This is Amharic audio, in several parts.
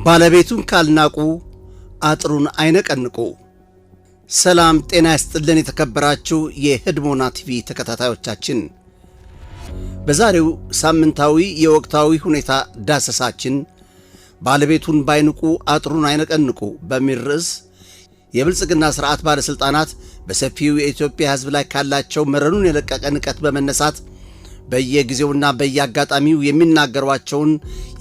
ባለቤቱን ካልናቁ አጥሩን አይነቀንቁ። ሰላም ጤና ይስጥልን። የተከበራችሁ የህድሞና ቲቪ ተከታታዮቻችን፣ በዛሬው ሳምንታዊ የወቅታዊ ሁኔታ ዳሰሳችን ባለቤቱን ባይንቁ አጥሩን አይነቀንቁ በሚል ርዕስ የብልጽግና ሥርዓት ባለሥልጣናት በሰፊው የኢትዮጵያ ሕዝብ ላይ ካላቸው መረኑን የለቀቀ ንቀት በመነሳት በየጊዜውና በየአጋጣሚው የሚናገሯቸውን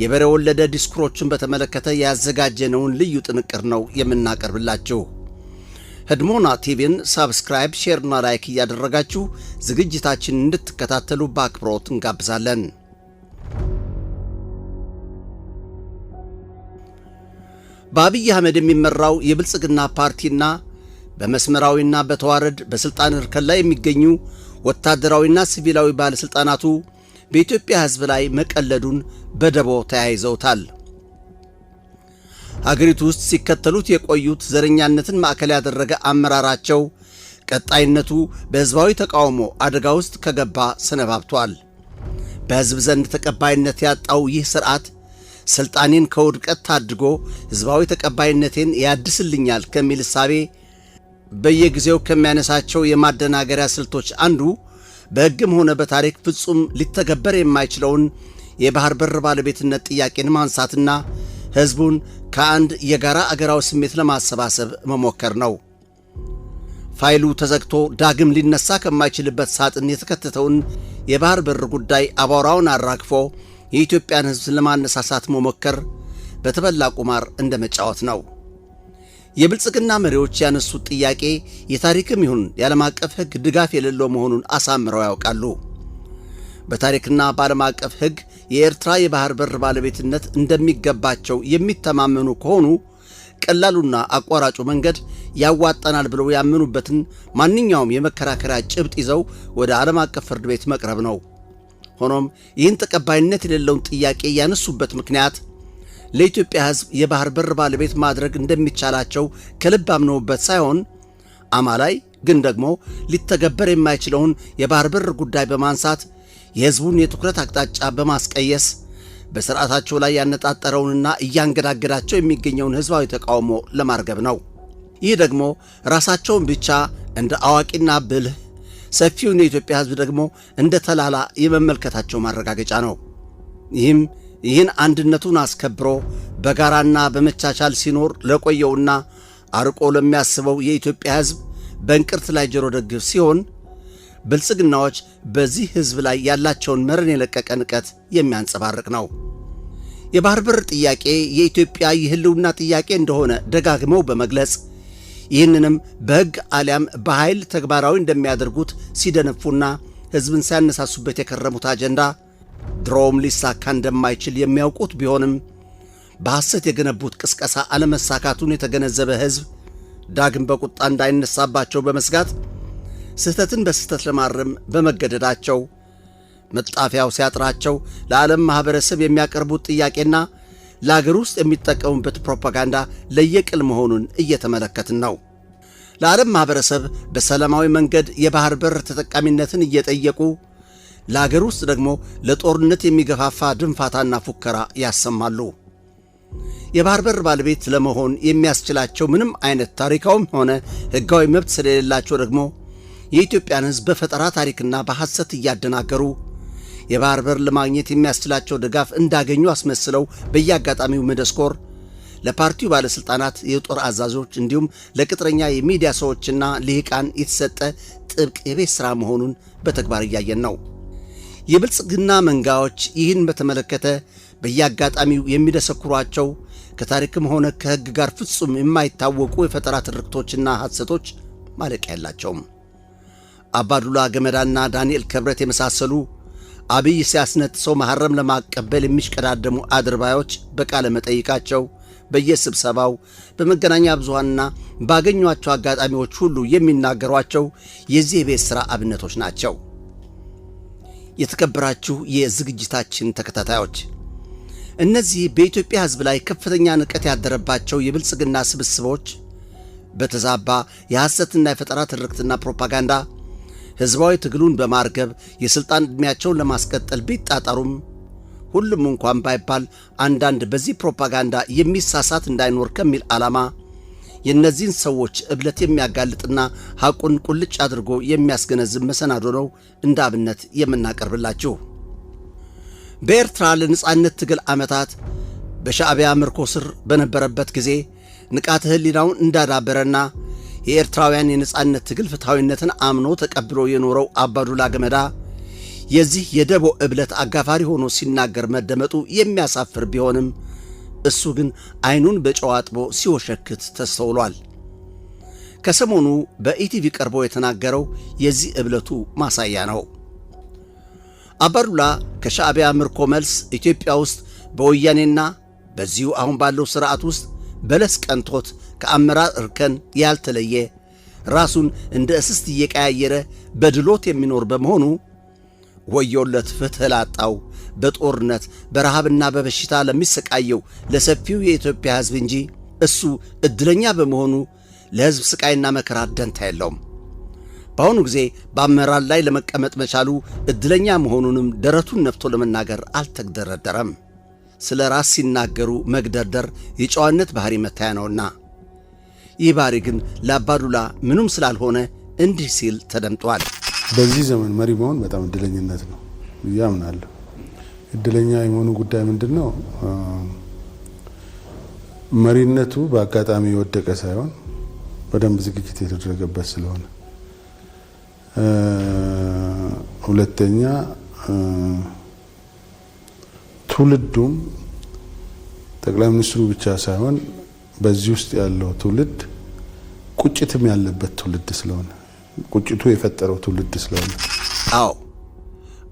የበሬ ወለደ ዲስኩሮችን በተመለከተ ያዘጋጀነውን ልዩ ጥንቅር ነው የምናቀርብላችሁ። ህድሞና ቲቪን subscribe፣ share ና like እያደረጋችሁ ዝግጅታችንን እንድትከታተሉ በአክብሮት እንጋብዛለን። በአብይ አህመድ የሚመራው የብልጽግና ፓርቲና በመስመራዊና በተዋረድ በሥልጣን እርከን ላይ የሚገኙ ወታደራዊና ሲቪላዊ ባለሥልጣናቱ በኢትዮጵያ ሕዝብ ላይ መቀለዱን በደቦ ተያይዘውታል። ሀገሪቱ ውስጥ ሲከተሉት የቆዩት ዘረኛነትን ማዕከል ያደረገ አመራራቸው ቀጣይነቱ በሕዝባዊ ተቃውሞ አደጋ ውስጥ ከገባ ሰነባብቷል። በሕዝብ ዘንድ ተቀባይነት ያጣው ይህ ሥርዓት ሥልጣኔን ከውድቀት ታድጎ ሕዝባዊ ተቀባይነቴን ያድስልኛል ከሚል እሳቤ በየጊዜው ከሚያነሳቸው የማደናገሪያ ስልቶች አንዱ በሕግም ሆነ በታሪክ ፍጹም ሊተገበር የማይችለውን የባህር በር ባለቤትነት ጥያቄን ማንሳትና ሕዝቡን ከአንድ የጋራ አገራዊ ስሜት ለማሰባሰብ መሞከር ነው። ፋይሉ ተዘግቶ ዳግም ሊነሳ ከማይችልበት ሳጥን የተከተተውን የባህር በር ጉዳይ አቧራውን አራግፎ የኢትዮጵያን ሕዝብ ለማነሳሳት መሞከር በተበላ ቁማር እንደ መጫወት ነው። የብልጽግና መሪዎች ያነሱት ጥያቄ የታሪክም ይሁን የዓለም አቀፍ ሕግ ድጋፍ የሌለው መሆኑን አሳምረው ያውቃሉ። በታሪክና በዓለም አቀፍ ሕግ የኤርትራ የባህር በር ባለቤትነት እንደሚገባቸው የሚተማመኑ ከሆኑ ቀላሉና አቋራጩ መንገድ ያዋጣናል ብለው ያመኑበትን ማንኛውም የመከራከሪያ ጭብጥ ይዘው ወደ ዓለም አቀፍ ፍርድ ቤት መቅረብ ነው። ሆኖም ይህን ተቀባይነት የሌለውን ጥያቄ ያነሱበት ምክንያት ለኢትዮጵያ ሕዝብ የባህር በር ባለቤት ማድረግ እንደሚቻላቸው ከልብ አምነውበት ሳይሆን አማላይ ግን ደግሞ ሊተገበር የማይችለውን የባህር በር ጉዳይ በማንሳት የሕዝቡን የትኩረት አቅጣጫ በማስቀየስ በሥርዓታቸው ላይ ያነጣጠረውንና እያንገዳገዳቸው የሚገኘውን ሕዝባዊ ተቃውሞ ለማርገብ ነው። ይህ ደግሞ ራሳቸውን ብቻ እንደ አዋቂና ብልህ፣ ሰፊውን የኢትዮጵያ ሕዝብ ደግሞ እንደ ተላላ የመመልከታቸው ማረጋገጫ ነው። ይህም ይህን አንድነቱን አስከብሮ በጋራና በመቻቻል ሲኖር ለቆየውና አርቆ ለሚያስበው የኢትዮጵያ ሕዝብ በእንቅርት ላይ ጆሮ ደግፍ ሲሆን፣ ብልጽግናዎች በዚህ ሕዝብ ላይ ያላቸውን መረን የለቀቀ ንቀት የሚያንጸባርቅ ነው። የባህር በር ጥያቄ የኢትዮጵያ የህልውና ጥያቄ እንደሆነ ደጋግመው በመግለጽ ይህንንም በሕግ አሊያም በኃይል ተግባራዊ እንደሚያደርጉት ሲደነፉና ሕዝብን ሲያነሳሱበት የከረሙት አጀንዳ ድሮውም ሊሳካ እንደማይችል የሚያውቁት ቢሆንም፣ በሐሰት የገነቡት ቅስቀሳ አለመሳካቱን የተገነዘበ ሕዝብ ዳግም በቁጣ እንዳይነሳባቸው በመስጋት ስህተትን በስህተት ለማረም በመገደዳቸው፣ መጣፊያው ሲያጥራቸው ለዓለም ማኅበረሰብ የሚያቀርቡት ጥያቄና ለአገር ውስጥ የሚጠቀሙበት ፕሮፓጋንዳ ለየቅል መሆኑን እየተመለከትን ነው። ለዓለም ማኅበረሰብ በሰላማዊ መንገድ የባህር በር ተጠቃሚነትን እየጠየቁ ለአገር ውስጥ ደግሞ ለጦርነት የሚገፋፋ ድንፋታና ፉከራ ያሰማሉ። የባህር በር ባለቤት ለመሆን የሚያስችላቸው ምንም አይነት ታሪካዊም ሆነ ሕጋዊ መብት ስለሌላቸው ደግሞ የኢትዮጵያን ሕዝብ በፈጠራ ታሪክና በሐሰት እያደናገሩ የባህር በር ለማግኘት የሚያስችላቸው ድጋፍ እንዳገኙ አስመስለው በየአጋጣሚው መደስኮር ለፓርቲው ባለሥልጣናት፣ የጦር አዛዦች እንዲሁም ለቅጥረኛ የሚዲያ ሰዎችና ልሂቃን የተሰጠ ጥብቅ የቤት ሥራ መሆኑን በተግባር እያየን ነው። የብልጽግና መንጋዎች ይህን በተመለከተ በየአጋጣሚው የሚደሰኩሯቸው ከታሪክም ሆነ ከሕግ ጋር ፍጹም የማይታወቁ የፈጠራ ትርክቶችና ሐሰቶች ማለቂያ የላቸውም። አባዱላ ገመዳና ዳንኤል ክብረት የመሳሰሉ አብይ ሲያስነጥሰው መሐረም ለማቀበል የሚሽቀዳደሙ አድርባዮች በቃለ መጠይቃቸው፣ በየስብሰባው፣ በመገናኛ ብዙሃንና ባገኟቸው አጋጣሚዎች ሁሉ የሚናገሯቸው የዚህ የቤት ሥራ አብነቶች ናቸው። የተከበራችሁ የዝግጅታችን ተከታታዮች፣ እነዚህ በኢትዮጵያ ሕዝብ ላይ ከፍተኛ ንቀት ያደረባቸው የብልጽግና ስብስቦች በተዛባ የሐሰትና የፈጠራ ትርክትና ፕሮፓጋንዳ ሕዝባዊ ትግሉን በማርገብ የሥልጣን ዕድሜያቸውን ለማስቀጠል ቢጣጣሩም ሁሉም እንኳን ባይባል አንዳንድ በዚህ ፕሮፓጋንዳ የሚሳሳት እንዳይኖር ከሚል ዓላማ የእነዚህን ሰዎች እብለት የሚያጋልጥና ሐቁን ቁልጭ አድርጎ የሚያስገነዝብ መሰናዶ ነው እንደ አብነት የምናቀርብላችሁ። በኤርትራ ለነጻነት ትግል ዓመታት በሻዕቢያ ምርኮ ስር በነበረበት ጊዜ ንቃተ ሕሊናውን እንዳዳበረና የኤርትራውያን የነጻነት ትግል ፍትሐዊነትን አምኖ ተቀብሎ የኖረው አባዱላ ገመዳ የዚህ የደቦ እብለት አጋፋሪ ሆኖ ሲናገር መደመጡ የሚያሳፍር ቢሆንም እሱ ግን አይኑን በጨው አጥቦ ሲወሸክት ተስተውሏል። ከሰሞኑ በኢቲቪ ቀርቦ የተናገረው የዚህ እብለቱ ማሳያ ነው። አባዱላ ከሻዕቢያ ምርኮ መልስ ኢትዮጵያ ውስጥ በወያኔና በዚሁ አሁን ባለው ሥርዓት ውስጥ በለስ ቀንቶት ከአመራር እርከን ያልተለየ፣ ራሱን እንደ እስስት እየቀያየረ በድሎት የሚኖር በመሆኑ ወዮለት ፍትሕ ላጣው፣ በጦርነት በረሃብና በበሽታ ለሚሰቃየው ለሰፊው የኢትዮጵያ ሕዝብ እንጂ እሱ ዕድለኛ በመሆኑ ለሕዝብ ስቃይና መከራ ደንታ የለውም። በአሁኑ ጊዜ በአመራር ላይ ለመቀመጥ መቻሉ ዕድለኛ መሆኑንም ደረቱን ነፍቶ ለመናገር አልተግደረደረም። ስለ ራስ ሲናገሩ መግደርደር የጨዋነት ባህሪ መታያ ነውና። ይህ ባህሪ ግን ለአባዱላ ምኑም ስላልሆነ እንዲህ ሲል ተደምጧል። በዚህ ዘመን መሪ መሆን በጣም እድለኝነት ነው ብዬ አምናለሁ። እድለኛ የመሆኑ ጉዳይ ምንድን ነው? መሪነቱ በአጋጣሚ የወደቀ ሳይሆን በደንብ ዝግጅት የተደረገበት ስለሆነ፣ ሁለተኛ ትውልዱም ጠቅላይ ሚኒስትሩ ብቻ ሳይሆን በዚህ ውስጥ ያለው ትውልድ ቁጭትም ያለበት ትውልድ ስለሆነ፣ ቁጭቱ የፈጠረው ትውልድ ስለሆነ። አዎ፣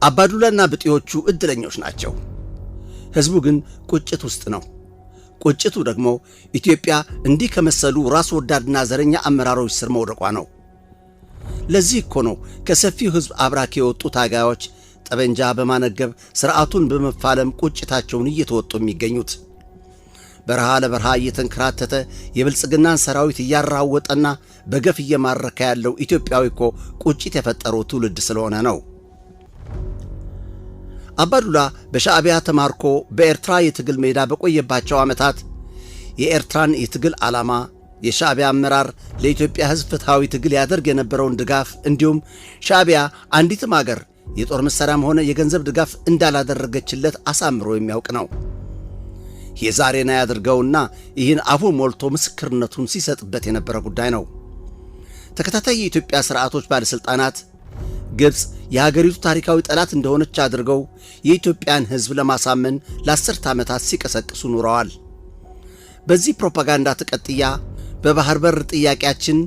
አባዱላና ብጤዎቹ እድለኞች ናቸው። ሕዝቡ ግን ቁጭት ውስጥ ነው። ቁጭቱ ደግሞ ኢትዮጵያ እንዲህ ከመሰሉ ራስ ወዳድና ዘረኛ አመራሮች ስር መውደቋ ነው። ለዚህ እኮ ነው ከሰፊው ሕዝብ አብራክ የወጡ ታጋዮች ጠበንጃ በማነገብ ሥርዓቱን በመፋለም ቁጭታቸውን እየተወጡ የሚገኙት። በረሃ ለበረሃ እየተንከራተተ የብልጽግናን ሰራዊት እያራወጠና በገፍ እየማረከ ያለው ኢትዮጵያዊ እኮ ቁጭት የፈጠረው ትውልድ ስለሆነ ነው። አባዱላ በሻዕቢያ ተማርኮ በኤርትራ የትግል ሜዳ በቆየባቸው ዓመታት የኤርትራን የትግል ዓላማ፣ የሻዕቢያ አመራር ለኢትዮጵያ ሕዝብ ፍትሐዊ ትግል ያደርግ የነበረውን ድጋፍ፣ እንዲሁም ሻዕቢያ አንዲትም አገር የጦር መሳሪያም ሆነ የገንዘብ ድጋፍ እንዳላደረገችለት አሳምሮ የሚያውቅ ነው። የዛሬን አያድርገውና ይህን አፉን ሞልቶ ምስክርነቱን ሲሰጥበት የነበረ ጉዳይ ነው። ተከታታይ የኢትዮጵያ ሥርዓቶች ባለሥልጣናት ግብፅ የሀገሪቱ ታሪካዊ ጠላት እንደሆነች አድርገው የኢትዮጵያን ሕዝብ ለማሳመን ለ10 ዓመታት ሲቀሰቅሱ ኑረዋል። በዚህ ፕሮፓጋንዳ ተቀጥያ በባህር በር ጥያቄያችን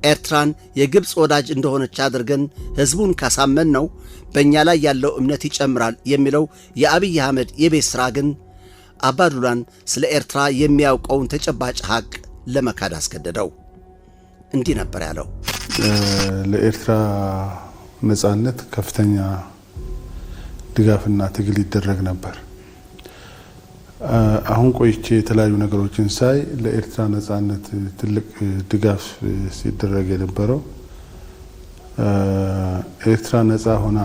ኤርትራን የግብፅ ወዳጅ እንደሆነች አድርገን ሕዝቡን ካሳመን ነው በእኛ ላይ ያለው እምነት ይጨምራል የሚለው የአብይ አህመድ የቤት ሥራ ግን አባዱላን ስለ ኤርትራ የሚያውቀውን ተጨባጭ ሐቅ ለመካድ አስገደደው። እንዲህ ነበር ያለው። ለኤርትራ ነጻነት ከፍተኛ ድጋፍና ትግል ይደረግ ነበር። አሁን ቆይቼ የተለያዩ ነገሮችን ሳይ ለኤርትራ ነጻነት ትልቅ ድጋፍ ሲደረግ የነበረው ኤርትራ ነጻ ሆና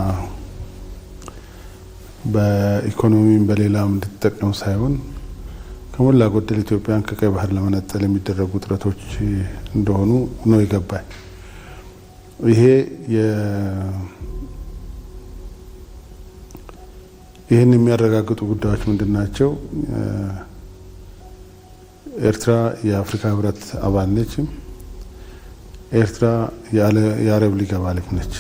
በኢኮኖሚም በሌላም እንድትጠቀም ሳይሆን ከሞላ ጎደል ኢትዮጵያን ከቀይ ባህር ለመነጠል የሚደረጉ ጥረቶች እንደሆኑ ነው የገባኝ። ይሄ ይህን የሚያረጋግጡ ጉዳዮች ምንድን ናቸው? ኤርትራ የአፍሪካ ህብረት አባል ነች። ኤርትራ የአረብ ሊግ አባል ነች።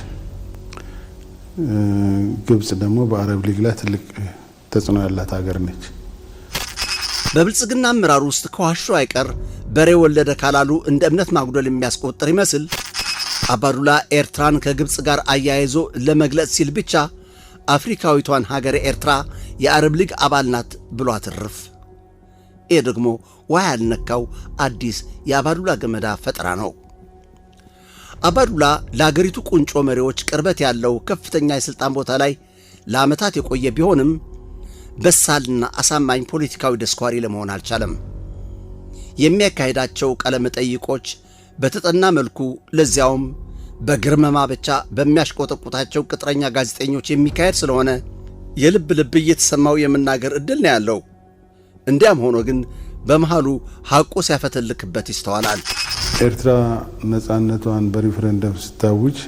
ግብጽ ደግሞ በአረብ ሊግ ላይ ትልቅ ተጽዕኖ ያላት ሀገር ነች። በብልጽግና አመራር ውስጥ ከዋሹ አይቀር በሬ ወለደ ካላሉ እንደ እምነት ማጉደል የሚያስቆጥር ይመስል አባዱላ ኤርትራን ከግብጽ ጋር አያይዞ ለመግለጽ ሲል ብቻ አፍሪካዊቷን ሀገር ኤርትራ የአረብ ሊግ አባል ናት ብሎ አትርፍ። ይህ ደግሞ ውሃ ያልነካው አዲስ የአባዱላ ገመዳ ፈጠራ ነው። አባዱላ ለአገሪቱ ቁንጮ መሪዎች ቅርበት ያለው ከፍተኛ የሥልጣን ቦታ ላይ ለዓመታት የቆየ ቢሆንም በሳልና አሳማኝ ፖለቲካዊ ደስኳሪ ለመሆን አልቻለም። የሚያካሂዳቸው ቃለ መጠይቆች በተጠና መልኩ ለዚያውም በግርመማ ብቻ በሚያሽቆጠቁታቸው ቅጥረኛ ጋዜጠኞች የሚካሄድ ስለሆነ የልብ ልብ እየተሰማው የመናገር ዕድል ነው ያለው። እንዲያም ሆኖ ግን በመሃሉ ሐቁ ሲያፈተልክበት ይስተዋላል። ኤርትራ ነጻነቷን በሪፍረንደም ስታውጅ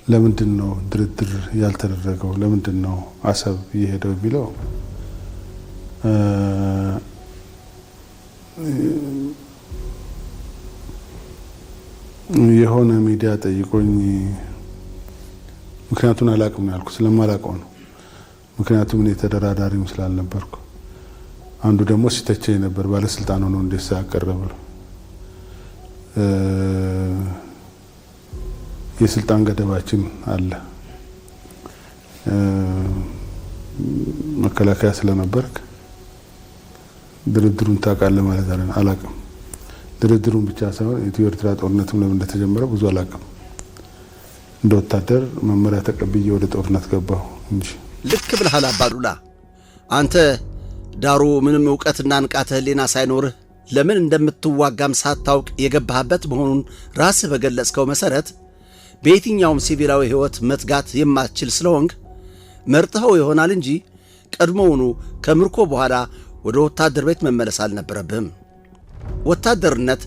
ለምንድን ነው ድርድር ያልተደረገው? ለምንድን ነው አሰብ የሄደው የሚለው የሆነ ሚዲያ ጠይቆኝ ምክንያቱን አላቅም ነው ያልኩት። ስለማላቀው ነው። ምክንያቱም እኔ ተደራዳሪም ስላልነበርኩ። አንዱ ደግሞ ሲተቸኝ ነበር፣ ባለስልጣን ሆኖ እንዴት ሳያቀርብ ብሎ። የስልጣን ገደባችን አለ። መከላከያ ስለነበርክ ድርድሩን ታውቃለህ ማለት አላቅም። ድርድሩን ብቻ ሳይሆን ኢትዮ ኤርትራ ጦርነትም ለምን እንደተጀመረ ብዙ አላቅም። እንደ ወታደር መመሪያ ተቀብዬ ወደ ጦርነት ገባሁ እንጂ። ልክ ብለሃል አባዱላ። አንተ ዳሩ ምንም እውቀትና ንቃተ ሕሊና ሳይኖርህ፣ ለምን እንደምትዋጋም ሳታውቅ የገባህበት መሆኑን ራስህ በገለጽከው መሠረት፣ በየትኛውም ሲቪላዊ ሕይወት መትጋት የማትችል ስለሆንክ መርጥኸው ይሆናል እንጂ ቀድሞውኑ ከምርኮ በኋላ ወደ ወታደር ቤት መመለስ አልነበረብህም። ወታደርነት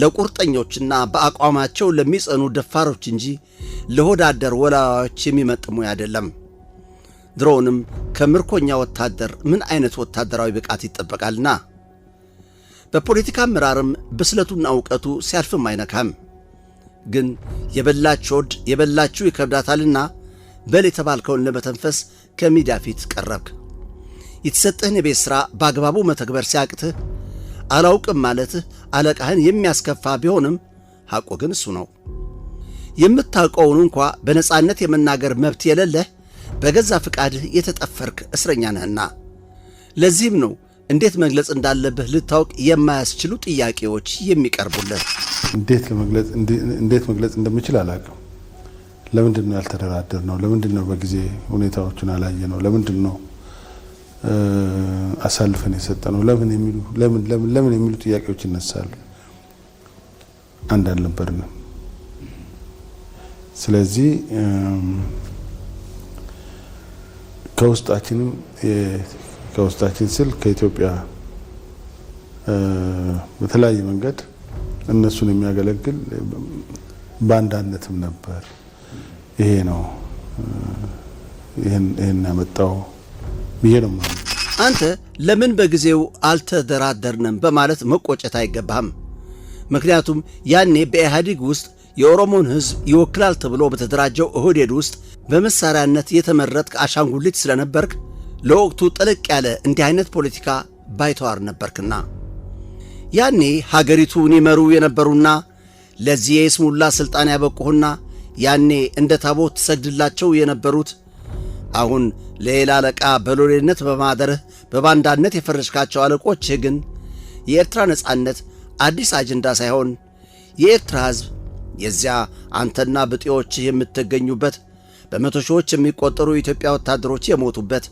ለቁርጠኞችና በአቋማቸው ለሚጸኑ ደፋሮች እንጂ ለሆዳደር ወላዋዮች የሚመጥን ሙያ አይደለም። ድሮውንም ከምርኮኛ ወታደር ምን አይነት ወታደራዊ ብቃት ይጠበቃልና? በፖለቲካ አመራርም ብስለቱና እውቀቱ ሲያልፍም አይነካም። ግን የበላች ሆድ የበላችው ይከብዳታልና በል የተባልከውን ለመተንፈስ ከሚዲያ ፊት ቀረብክ። የተሰጠህን የቤት ሥራ በአግባቡ መተግበር ሲያቅትህ አላውቅም ማለትህ አለቃህን የሚያስከፋ ቢሆንም ሐቁ ግን እሱ ነው። የምታውቀውን እንኳ በነጻነት የመናገር መብት የሌለህ፣ በገዛ ፍቃድህ የተጠፈርክ እስረኛ ነህና። ለዚህም ነው እንዴት መግለጽ እንዳለብህ ልታውቅ የማያስችሉ ጥያቄዎች የሚቀርቡልህ። እንዴት መግለጽ እንደምችል አላውቅም። ለምንድን ነው ያልተደራደርነው? ለምንድን ነው በጊዜ ሁኔታዎችን አላየነው? ለምንድን ነው አሳልፈን የሰጠነው? ለምን የሚሉ፣ ለምን፣ ለምን፣ ለምን የሚሉ ጥያቄዎች ይነሳሉ። አንድ አልነበርንም። ስለዚህ ከውስጣችንም፣ ከውስጣችን ስል ከኢትዮጵያ፣ በተለያየ መንገድ እነሱን የሚያገለግል ባንዳነትም ነበር። ይሄ ነው ይህን ያመጣው ብዬ ነው የማምነው። አንተ ለምን በጊዜው አልተደራደርንም በማለት መቆጨት አይገባህም። ምክንያቱም ያኔ በኢህአዴግ ውስጥ የኦሮሞን ሕዝብ ይወክላል ተብሎ በተደራጀው ኦህዴድ ውስጥ በመሳሪያነት የተመረጥክ አሻንጉሊት ስለነበርክ ለወቅቱ ጠለቅ ያለ እንዲህ አይነት ፖለቲካ ባይተዋር ነበርክና። ያኔ ሀገሪቱን ይመሩ የነበሩና ለዚህ የይስሙላ ሥልጣን ያበቁህና ያኔ እንደ ታቦት ትሰግድላቸው የነበሩት፣ አሁን ለሌላ አለቃ በሎሌነት በማደርህ በባንዳነት የፈረጅካቸው አለቆችህ ግን የኤርትራ ነጻነት አዲስ አጀንዳ ሳይሆን የኤርትራ ሕዝብ የዚያ አንተና ብጤዎችህ የምትገኙበት፣ በመቶ ሺዎች የሚቆጠሩ የኢትዮጵያ ወታደሮች የሞቱበት፣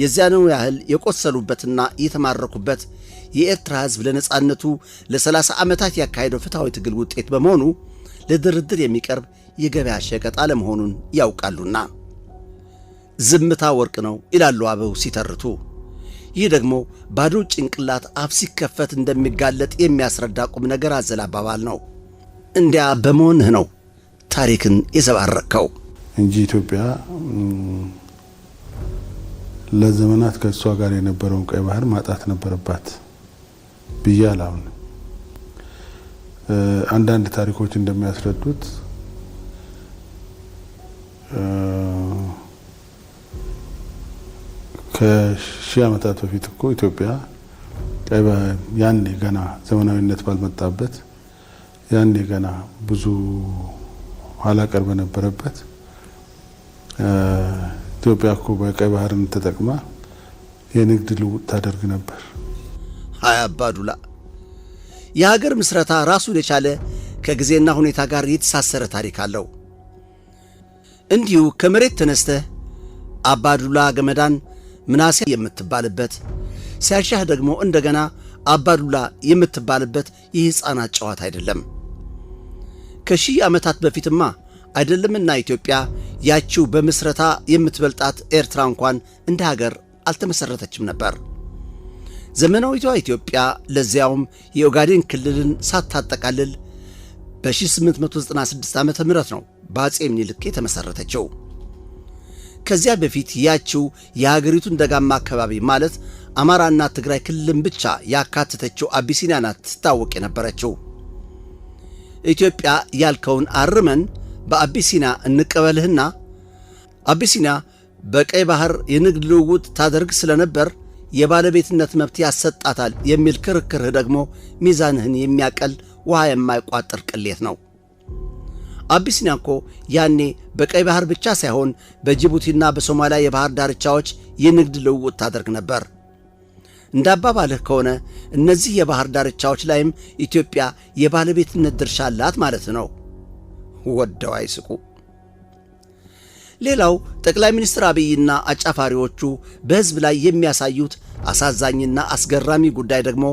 የዚያኑ ያህል የቆሰሉበትና የተማረኩበት የኤርትራ ሕዝብ ለነጻነቱ ለ30 ዓመታት ያካሄደው ፍትሐዊ ትግል ውጤት በመሆኑ ለድርድር የሚቀርብ የገበያ ሸቀጥ አለመሆኑን ያውቃሉና። ዝምታ ወርቅ ነው ይላሉ አበው ሲተርቱ። ይህ ደግሞ ባዶ ጭንቅላት አፍ ሲከፈት እንደሚጋለጥ የሚያስረዳ ቁም ነገር አዘል አባባል ነው። እንዲያ በመሆንህ ነው ታሪክን የዘባረቅከው። እንጂ ኢትዮጵያ ለዘመናት ከእሷ ጋር የነበረውን ቀይ ባህር ማጣት ነበረባት ብዬ አላምንም። አንዳንድ ታሪኮች እንደሚያስረዱት ከ1000 ዓመታት በፊት እኮ ኢትዮጵያ ቀይ ባህር ያኔ ገና ዘመናዊነት ባልመጣበት፣ ያኔ ገና ብዙ ኋላ ቀር በነበረበት፣ ኢትዮጵያ እኮ በቀይ ባህርን ተጠቅማ የንግድ ልውውጥ ታደርግ ነበር። አይ አባዱላ፣ የሀገር ምስረታ ራሱን የቻለ ከጊዜና ሁኔታ ጋር የተሳሰረ ታሪክ አለው። እንዲሁ ከመሬት ተነስተህ አባዱላ ገመዳን ምናሴ የምትባልበት፣ ሲያሻህ ደግሞ እንደገና አባዱላ የምትባልበት የሕፃናት ጨዋታ አይደለም። ከ1000 ዓመታት በፊትማ አይደለምና ኢትዮጵያ ያቺው በምስረታ የምትበልጣት ኤርትራ እንኳን እንደ ሀገር አልተመሰረተችም ነበር። ዘመናዊቷ ኢትዮጵያ ለዚያውም የኦጋዴን ክልልን ሳታጠቃልል በ1896 ዓ.ም ነው በአፄ ምኒልክ የተመሰረተችው። ከዚያ በፊት ያቺው የሀገሪቱን ደጋማ አካባቢ ማለት አማራና ትግራይ ክልልን ብቻ ያካተተችው አቢሲኒያ ናት ትታወቅ የነበረችው። ኢትዮጵያ ያልከውን አርመን በአቢሲኒያ እንቀበልህና አቢሲኒያ በቀይ ባህር የንግድ ልውውጥ ታደርግ ስለነበር የባለቤትነት መብት ያሰጣታል የሚል ክርክርህ ደግሞ ሚዛንህን የሚያቀል ውሃ የማይቋጥር ቅሌት ነው። አቢሲኒያ እኮ ያኔ በቀይ ባህር ብቻ ሳይሆን በጅቡቲና በሶማሊያ የባህር ዳርቻዎች የንግድ ልውውጥ ታደርግ ነበር። እንደ አባባልህ ከሆነ እነዚህ የባህር ዳርቻዎች ላይም ኢትዮጵያ የባለቤትነት ድርሻ አላት ማለት ነው። ወደው አይስቁ። ሌላው ጠቅላይ ሚኒስትር አብይና አጫፋሪዎቹ በሕዝብ ላይ የሚያሳዩት አሳዛኝና አስገራሚ ጉዳይ ደግሞ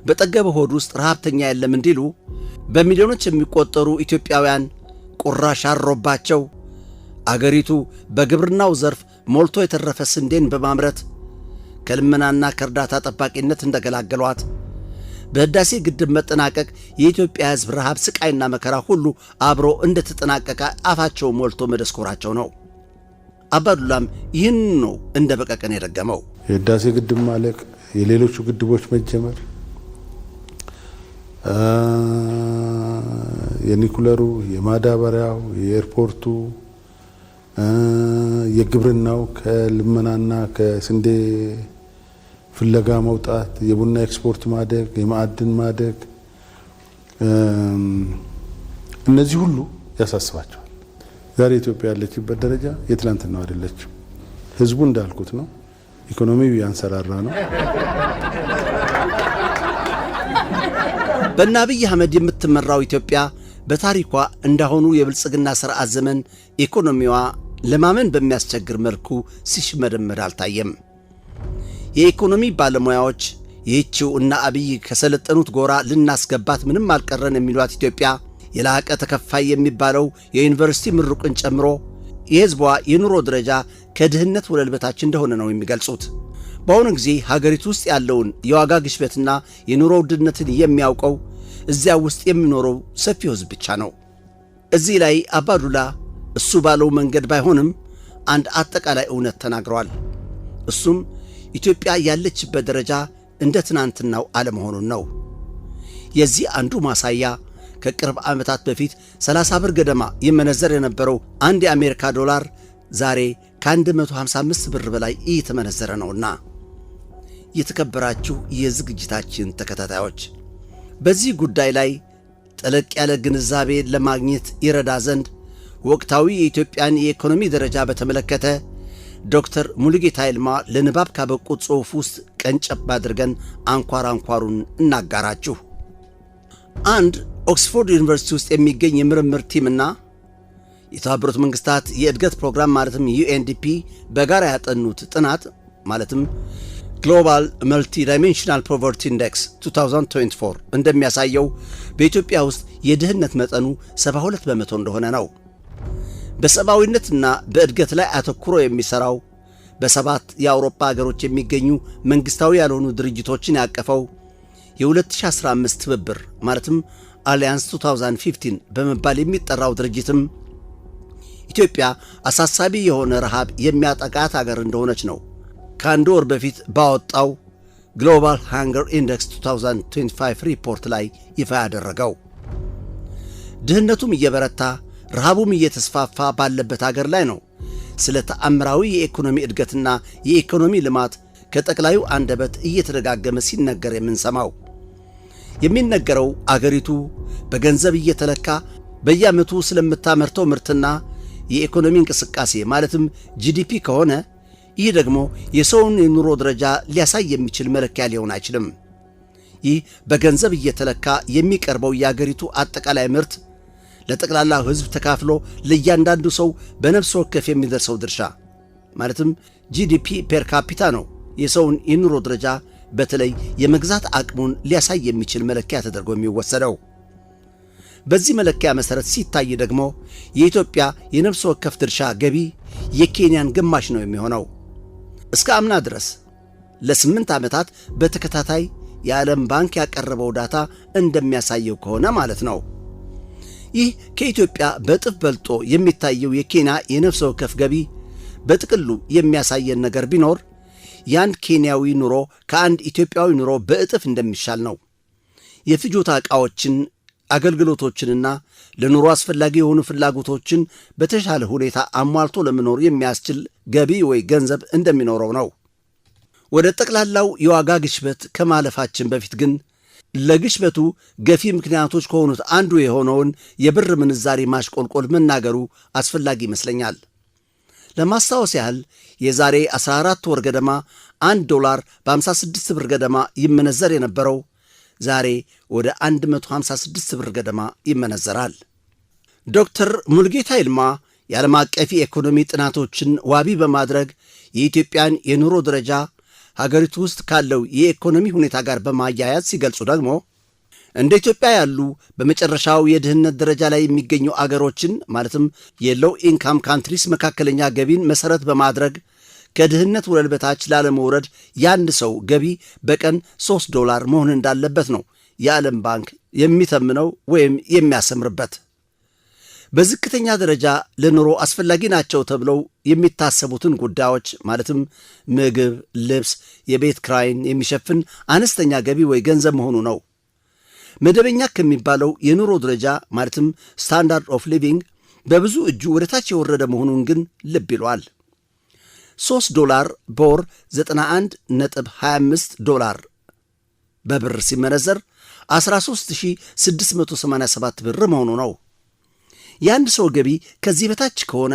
በጠገበ ሆድ ውስጥ ረሃብተኛ የለም እንዲሉ በሚሊዮኖች የሚቆጠሩ ኢትዮጵያውያን ቁራሽ አሮባቸው አገሪቱ በግብርናው ዘርፍ ሞልቶ የተረፈ ስንዴን በማምረት ከልመናና ከእርዳታ ጠባቂነት እንደገላገሏት፣ በህዳሴ ግድብ መጠናቀቅ የኢትዮጵያ ሕዝብ ረሃብ፣ ስቃይና መከራ ሁሉ አብሮ እንደተጠናቀቀ አፋቸው ሞልቶ መደስኮራቸው ነው። አባዱላም ይህን ነው እንደ በቀቀን የደገመው። የህዳሴ ግድብ ማለቅ፣ የሌሎቹ ግድቦች መጀመር፣ የኒኩለሩ፣ የማዳበሪያው፣ የኤርፖርቱ፣ የግብርናው ከልመናና ከስንዴ ፍለጋ መውጣት፣ የቡና ኤክስፖርት ማደግ፣ የማዕድን ማደግ፣ እነዚህ ሁሉ ያሳስባቸዋል። ዛሬ ኢትዮጵያ ያለችበት ደረጃ የትላንትናው አይደለችም። ህዝቡ እንዳልኩት ነው። ኢኮኖሚው ያንሰራራ ነው። በእነ አብይ አህመድ የምትመራው ኢትዮጵያ በታሪኳ እንዳሁኑ የብልጽግና ስርዓት ዘመን ኢኮኖሚዋ ለማመን በሚያስቸግር መልኩ ሲሽመደመድ አልታየም። የኢኮኖሚ ባለሙያዎች ይህችው እና አብይ ከሰለጠኑት ጎራ ልናስገባት ምንም አልቀረን የሚሏት ኢትዮጵያ የላቀ ተከፋይ የሚባለው የዩኒቨርሲቲ ምሩቅን ጨምሮ የህዝቧ የኑሮ ደረጃ ከድህነት ወለል በታች እንደሆነ ነው የሚገልጹት። በአሁኑ ጊዜ ሀገሪቱ ውስጥ ያለውን የዋጋ ግሽበትና የኑሮ ውድነትን የሚያውቀው እዚያ ውስጥ የሚኖረው ሰፊው ህዝብ ብቻ ነው። እዚህ ላይ አባዱላ እሱ ባለው መንገድ ባይሆንም አንድ አጠቃላይ እውነት ተናግረዋል። እሱም ኢትዮጵያ ያለችበት ደረጃ እንደ ትናንትናው አለመሆኑን ነው። የዚህ አንዱ ማሳያ ከቅርብ ዓመታት በፊት 30 ብር ገደማ ይመነዘር የነበረው አንድ የአሜሪካ ዶላር ዛሬ ከ155 ብር በላይ እየተመነዘረ ነውና። የተከበራችሁ የዝግጅታችን ተከታታዮች፣ በዚህ ጉዳይ ላይ ጠለቅ ያለ ግንዛቤ ለማግኘት ይረዳ ዘንድ ወቅታዊ የኢትዮጵያን የኢኮኖሚ ደረጃ በተመለከተ ዶክተር ሙሉጌታ ይልማ ለንባብ ካበቁት ጽሑፍ ውስጥ ቀንጨብ አድርገን አንኳር አንኳሩን እናጋራችሁ። አንድ ኦክስፎርድ ዩኒቨርሲቲ ውስጥ የሚገኝ የምርምር team ና የተባበሩት መንግስታት የእድገት ፕሮግራም ማለትም UNDP በጋራ ያጠኑት ጥናት ማለትም Global Multidimensional Poverty Index 2024 እንደሚያሳየው በኢትዮጵያ ውስጥ የድህነት መጠኑ 72% እንደሆነ ነው። በሰብአዊነትና በእድገት ላይ አተኩሮ የሚሰራው በሰባት የአውሮፓ ሀገሮች የሚገኙ መንግስታዊ ያልሆኑ ድርጅቶችን ያቀፈው የ2015 ትብብር ማለትም Alliance 2015 በመባል የሚጠራው ድርጅትም ኢትዮጵያ አሳሳቢ የሆነ ረሃብ የሚያጠቃት አገር እንደሆነች ነው ከአንድ ወር በፊት ባወጣው Global Hunger Index 2025 ሪፖርት ላይ ይፋ ያደረገው። ድህነቱም እየበረታ ረሃቡም እየተስፋፋ ባለበት አገር ላይ ነው ስለ ተአምራዊ የኢኮኖሚ እድገትና የኢኮኖሚ ልማት ከጠቅላዩ አንደበት እየተደጋገመ ሲነገር የምንሰማው። የሚነገረው አገሪቱ በገንዘብ እየተለካ በየዓመቱ ስለምታመርተው ምርትና የኢኮኖሚ እንቅስቃሴ ማለትም GDP ከሆነ፣ ይህ ደግሞ የሰውን የኑሮ ደረጃ ሊያሳይ የሚችል መለኪያ ሊሆን አይችልም። ይህ በገንዘብ እየተለካ የሚቀርበው የአገሪቱ አጠቃላይ ምርት ለጠቅላላው ሕዝብ ተካፍሎ ለእያንዳንዱ ሰው በነፍስ ወከፍ የሚደርሰው ድርሻ ማለትም GDP per capita ነው የሰውን የኑሮ ደረጃ በተለይ የመግዛት አቅሙን ሊያሳይ የሚችል መለኪያ ተደርጎ የሚወሰደው። በዚህ መለኪያ መሠረት ሲታይ ደግሞ የኢትዮጵያ የነፍስ ወከፍ ድርሻ ገቢ የኬንያን ግማሽ ነው የሚሆነው። እስከ አምና ድረስ ለ8 ዓመታት በተከታታይ የዓለም ባንክ ያቀረበው data እንደሚያሳየው ከሆነ ማለት ነው። ይህ ከኢትዮጵያ በእጥፍ በልጦ የሚታየው የኬንያ የነፍስ ወከፍ ገቢ በጥቅሉ የሚያሳየን ነገር ቢኖር የአንድ ኬንያዊ ኑሮ ከአንድ ኢትዮጵያዊ ኑሮ በእጥፍ እንደሚሻል ነው። የፍጆታ ዕቃዎችን፣ አገልግሎቶችንና ለኑሮ አስፈላጊ የሆኑ ፍላጎቶችን በተሻለ ሁኔታ አሟልቶ ለመኖር የሚያስችል ገቢ ወይ ገንዘብ እንደሚኖረው ነው። ወደ ጠቅላላው የዋጋ ግሽበት ከማለፋችን በፊት ግን ለግሽበቱ ገፊ ምክንያቶች ከሆኑት አንዱ የሆነውን የብር ምንዛሪ ማሽቆልቆል መናገሩ አስፈላጊ ይመስለኛል። ለማስታወስ ያህል የዛሬ 14 ወር ገደማ $1 በ56 ብር ገደማ ይመነዘር የነበረው ዛሬ ወደ 156 ብር ገደማ ይመነዘራል። ዶክተር ሙሉጌታ ይልማ የዓለም አቀፍ የኢኮኖሚ ጥናቶችን ዋቢ በማድረግ የኢትዮጵያን የኑሮ ደረጃ ሀገሪቱ ውስጥ ካለው የኢኮኖሚ ሁኔታ ጋር በማያያዝ ሲገልጹ ደግሞ እንደ ኢትዮጵያ ያሉ በመጨረሻው የድህነት ደረጃ ላይ የሚገኙ አገሮችን፣ ማለትም የ low income countries፣ መካከለኛ ገቢን መሰረት በማድረግ ከድህነት ወለል በታች ላለመውረድ የአንድ ሰው ገቢ በቀን $3 መሆን እንዳለበት ነው የዓለም ባንክ የሚተምነው ወይም የሚያሰምርበት። በዝቅተኛ ደረጃ ለኑሮ አስፈላጊ ናቸው ተብለው የሚታሰቡትን ጉዳዮች፣ ማለትም ምግብ፣ ልብስ፣ የቤት ክራይን የሚሸፍን አነስተኛ ገቢ ወይ ገንዘብ መሆኑ ነው። መደበኛ ከሚባለው የኑሮ ደረጃ፣ ማለትም standard of living፣ በብዙ እጁ ወደ ታች የወረደ መሆኑን ግን ልብ ይሏል። $3 በወር 91.25 ዶላር በብር ሲመነዘር 13,687 ብር መሆኑ ነው። የአንድ ሰው ገቢ ከዚህ በታች ከሆነ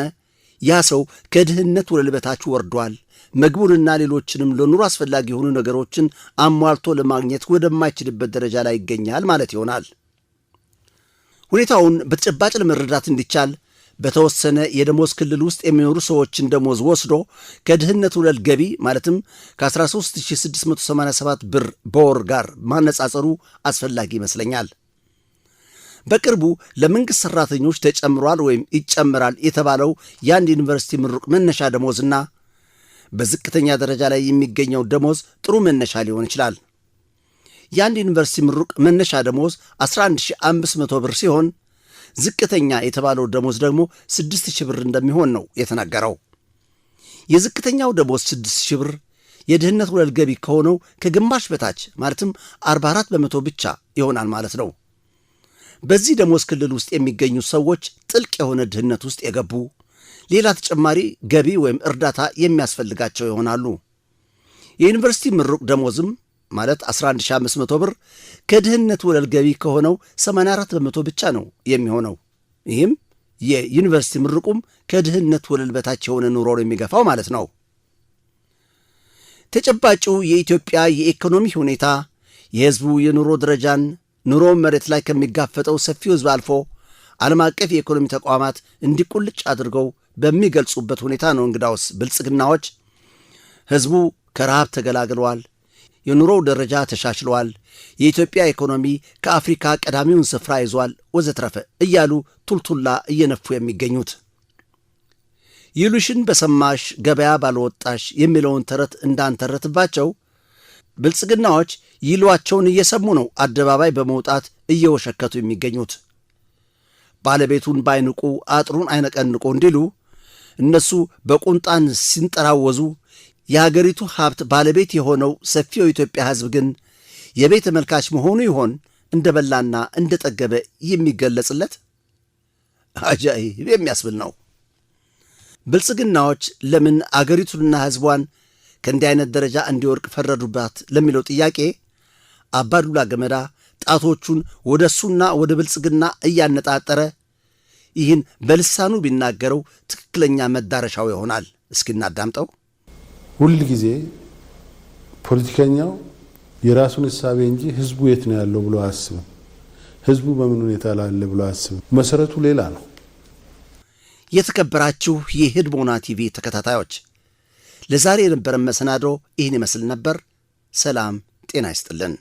ያ ሰው ከድህነት ወለል በታች ወርዷል፣ ምግቡንና ሌሎችንም ለኑሮ አስፈላጊ የሆኑ ነገሮችን አሟልቶ ለማግኘት ወደማይችልበት ደረጃ ላይ ይገኛል ማለት ይሆናል። ሁኔታውን በተጨባጭ ለመረዳት እንዲቻል በተወሰነ የደሞዝ ክልል ውስጥ የሚኖሩ ሰዎችን ደሞዝ ወስዶ ከድህነት ወለል ገቢ፣ ማለትም ከ13,687 ብር በወር ጋር ማነጻጸሩ አስፈላጊ ይመስለኛል። በቅርቡ ለመንግሥት ሠራተኞች ተጨምሯል ወይም ይጨምራል የተባለው የአንድ ዩኒቨርሲቲ ምሩቅ መነሻ ደሞዝና በዝቅተኛ ደረጃ ላይ የሚገኘው ደሞዝ ጥሩ መነሻ ሊሆን ይችላል። የአንድ ዩኒቨርሲቲ ምሩቅ መነሻ ደሞዝ 11,500 ብር ሲሆን ዝቅተኛ የተባለው ደሞዝ ደግሞ 6,000 ብር እንደሚሆን ነው የተናገረው። የዝቅተኛው ደሞዝ 6,000 ብር የድህነት ወለል ገቢ ከሆነው ከግማሽ በታች፣ ማለትም 44% ብቻ ይሆናል ማለት ነው። በዚህ ደሞዝ ክልል ውስጥ የሚገኙ ሰዎች ጥልቅ የሆነ ድህነት ውስጥ የገቡ፣ ሌላ ተጨማሪ ገቢ ወይም እርዳታ የሚያስፈልጋቸው ይሆናሉ። የዩኒቨርሲቲ ምሩቅ ደሞዝም፣ ማለት 11,500 ብር፣ ከድህነት ወለል ገቢ ከሆነው 84% ብቻ ነው የሚሆነው። ይህም የዩኒቨርሲቲ ምሩቁም ከድህነት ወለል በታች የሆነ ኑሮ ነው የሚገፋው ማለት ነው። ተጨባጩ የኢትዮጵያ የኢኮኖሚ ሁኔታ የሕዝቡ የኑሮ ደረጃን ኑሮ መሬት ላይ ከሚጋፈጠው ሰፊው ሕዝብ አልፎ ዓለም አቀፍ የኢኮኖሚ ተቋማት እንዲቁልጭ አድርገው በሚገልጹበት ሁኔታ ነው። እንግዳውስ ብልጽግናዎች ሕዝቡ ከረሃብ ተገላግለዋል፣ የኑሮው ደረጃ ተሻሽለዋል፣ የኢትዮጵያ ኢኮኖሚ ከአፍሪካ ቀዳሚውን ስፍራ ይዟል፣ ወዘትረፈ እያሉ ቱልቱላ እየነፉ የሚገኙት። ይሉሽን በሰማሽ ገበያ ባልወጣሽ የሚለውን ተረት እንዳንተረትባቸው ብልጽግናዎች ይሏቸውን እየሰሙ ነው አደባባይ በመውጣት እየወሸከቱ የሚገኙት። ባለቤቱን ባይንቁ አጥሩን አይነቀንቁ እንዲሉ እነሱ በቁንጣን ሲንጠራወዙ የሀገሪቱ ሀብት ባለቤት የሆነው ሰፊው የኢትዮጵያ ሕዝብ ግን የቤት ተመልካች መሆኑ ይሆን እንደ በላና እንደ ጠገበ የሚገለጽለት? አጃኢብ የሚያስብል ነው። ብልጽግናዎች ለምን አገሪቱንና ሕዝቧን ከእንዲህ አይነት ደረጃ እንዲወርቅ ፈረዱባት ለሚለው ጥያቄ አባዱላ ገመዳ ጣቶቹን ወደ እሱና ወደ ብልጽግና እያነጣጠረ ይህን በልሳኑ ቢናገረው ትክክለኛ መዳረሻው ይሆናል። እስኪ እናዳምጠው። ሁል ጊዜ ፖለቲከኛው የራሱን እሳቤ እንጂ ህዝቡ የት ነው ያለው ብሎ አያስብም። ህዝቡ በምን ሁኔታ ላለ ብሎ አያስብም። መሰረቱ ሌላ ነው። የተከበራችሁ የህድሞና ቲቪ ተከታታዮች፣ ለዛሬ የነበረን መሰናዶ ይህን ይመስል ነበር። ሰላም ጤና ይስጥልን።